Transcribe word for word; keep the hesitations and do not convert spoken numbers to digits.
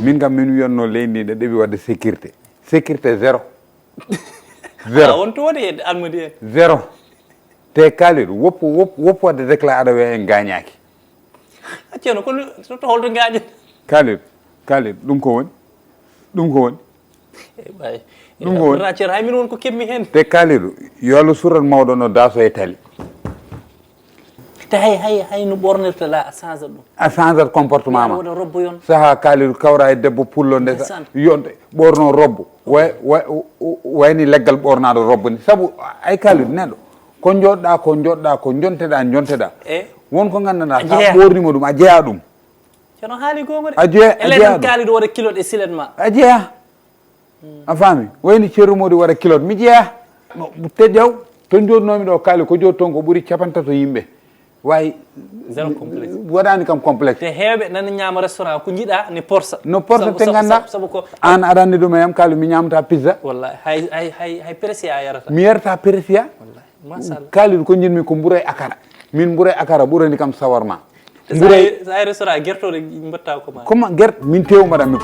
Min kam min wiyatno leydi ndi ne ɗeɓi wadde sécurité. Sécurité zéro. Zéro. Wontu woni e almudi en. Zéro. Te Kalidou, woppu woppu woppu wadde déclaré aɗa wiya en gañaki. Ceerno, kono to holto gañen? Kalidou, Kalidou, ɗum ko woni? Ɗum ko woni? Ɗum ko woni? Ceerno, hay min won ko keɓmi hen. Te Kalidou, yo Allah surat mawɗo no daso e tali. Te hay hay hay no ɓornirta la a change ɗum. A change comportement ma. Waɗa robbo yon. Saha Kalidou kawra e debbo pullo nde yonde ɓorno robbo. Wayni leggal ɓornaɗo robbo ni sabu ay Kalidou neɗɗo ko joɗɗa ko joɗɗa ko jonteɗa jonteɗa. E won ko gandanɗa sa ɓornima ɗum a jeeya ɗum. Ceerno haali gonga de. A jeeya a jeeya ɗum. Kalidou waɗa kilot e silet ma. A jeeya. A faami? Wayni Ceerno Modi waɗa kilot mi jeeya. Te ƴaw to jooɗnoomi ɗo kaali ko jooɗi toon ko ɓuri capantato yimɓe. Wayi. Zéro complexe. Waɗaani kam complexe. Te heewɓe nana ñaama restaurant ko njiɗa ne porsa. No porsa te ngannda. Sabu ko aan aɗa anndi ɗum e am kaali mi ñaamata pizza. Wallahi hay hay hay hay persia a yarata. Mi yarata persia. Wallahi machallah. Kaali ko njiɗmi ko mbura e akara. Min mbura e akara ɓurani kam sawarma. Mbura. Sa restaurant gertoɗe mbatta ko ma. Comment gert min tew mbaɗa mi.